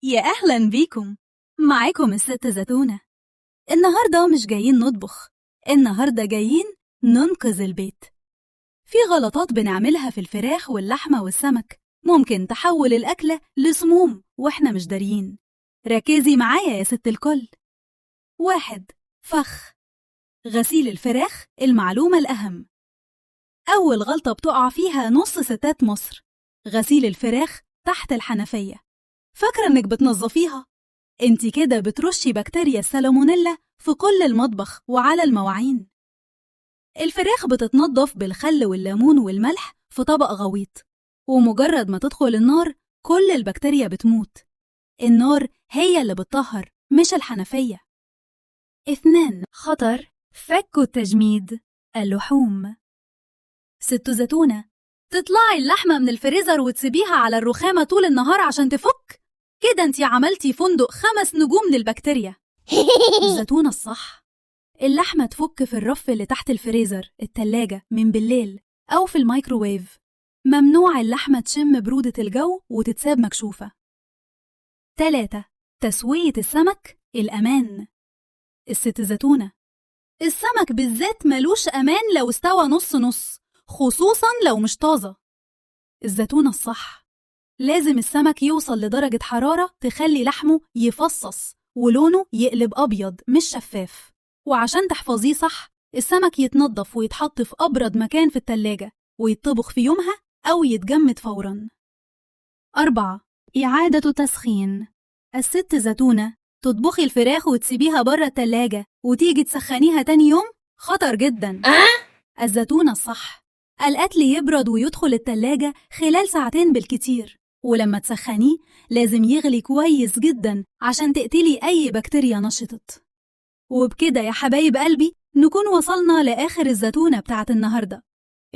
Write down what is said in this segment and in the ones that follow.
يا أهلا بيكم، معاكم الست زتونة. النهاردة مش جايين نطبخ، النهاردة جايين ننقذ البيت. في غلطات بنعملها في الفراخ واللحمة والسمك ممكن تحول الأكلة لسموم وإحنا مش داريين. ركزي معايا يا ست الكل. 1. فخ غسيل الفراخ، المعلومة الأهم. أول غلطة بتقع فيها نص ستات مصر، غسيل الفراخ تحت الحنفية. فاكرة إنك بتنظفيها؟ انت كده بترشي بكتيريا السالمونيلا في كل المطبخ وعلى المواعين. الفراخ بتتنضف بالخل والليمون والملح في طبق غويط، ومجرد ما تدخل النار كل البكتيريا بتموت. النار هي اللي بتطهر مش الحنفية. 2. خطر فك التجميد اللحوم. ست زتونة، تطلعي اللحمة من الفريزر وتسيبيها على الرخامة طول النهار عشان تفك؟ كده انتي عملتي فندق 5 نجوم للبكتيريا. الزتونة الصح، اللحمة تفك في الرف اللي تحت الفريزر التلاجة من بالليل أو في الميكروويف. ممنوع اللحمة تشم برودة الجو وتتساب مكشوفة. 3. تسوية السمك، الأمان. الست زتونة، السمك بالذات ملوش أمان لو استوى نص نص، خصوصا لو مش طازة. الزتونة الصح، لازم السمك يوصل لدرجة حرارة تخلي لحمه يفصص ولونه يقلب أبيض مش شفاف. وعشان تحفظيه صح، السمك يتنضف ويتحط في أبرد مكان في التلاجة ويتطبخ في يومها أو يتجمد فوراً. 4. إعادة تسخين. الست زتونة، تطبخي الفراخ وتسيبيها بره التلاجة وتيجي تسخنيها تاني يوم؟ خطر جدا. الزتونة الصح، الأكل يبرد ويدخل التلاجة خلال ساعتين بالكتير، ولما تسخنيه لازم يغلي كويس جدا عشان تقتلي أي بكتيريا نشطت. وبكده يا حبايب قلبي نكون وصلنا لآخر الزتونة بتاعت النهاردة.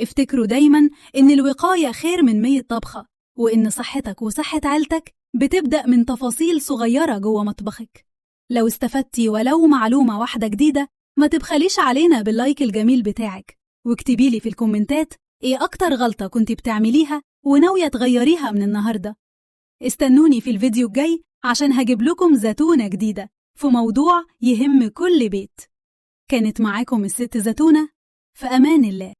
افتكروا دايما إن الوقاية خير من 100 طبخة، وإن صحتك وصحة عيلتك بتبدأ من تفاصيل صغيرة جوه مطبخك. لو استفدتي ولو معلومة واحدة جديدة، ما تبخليش علينا بال like الجميل بتاعك، واكتبيلي في الكومنتات ايه أكتر غلطة كنت بتعمليها وناوية تغيريها من النهاردة. استنوني في الفيديو الجاي عشان هجيب لكم زتونة جديدة في موضوع يهم كل بيت. كانت معاكم الست زتونة، في أمان الله.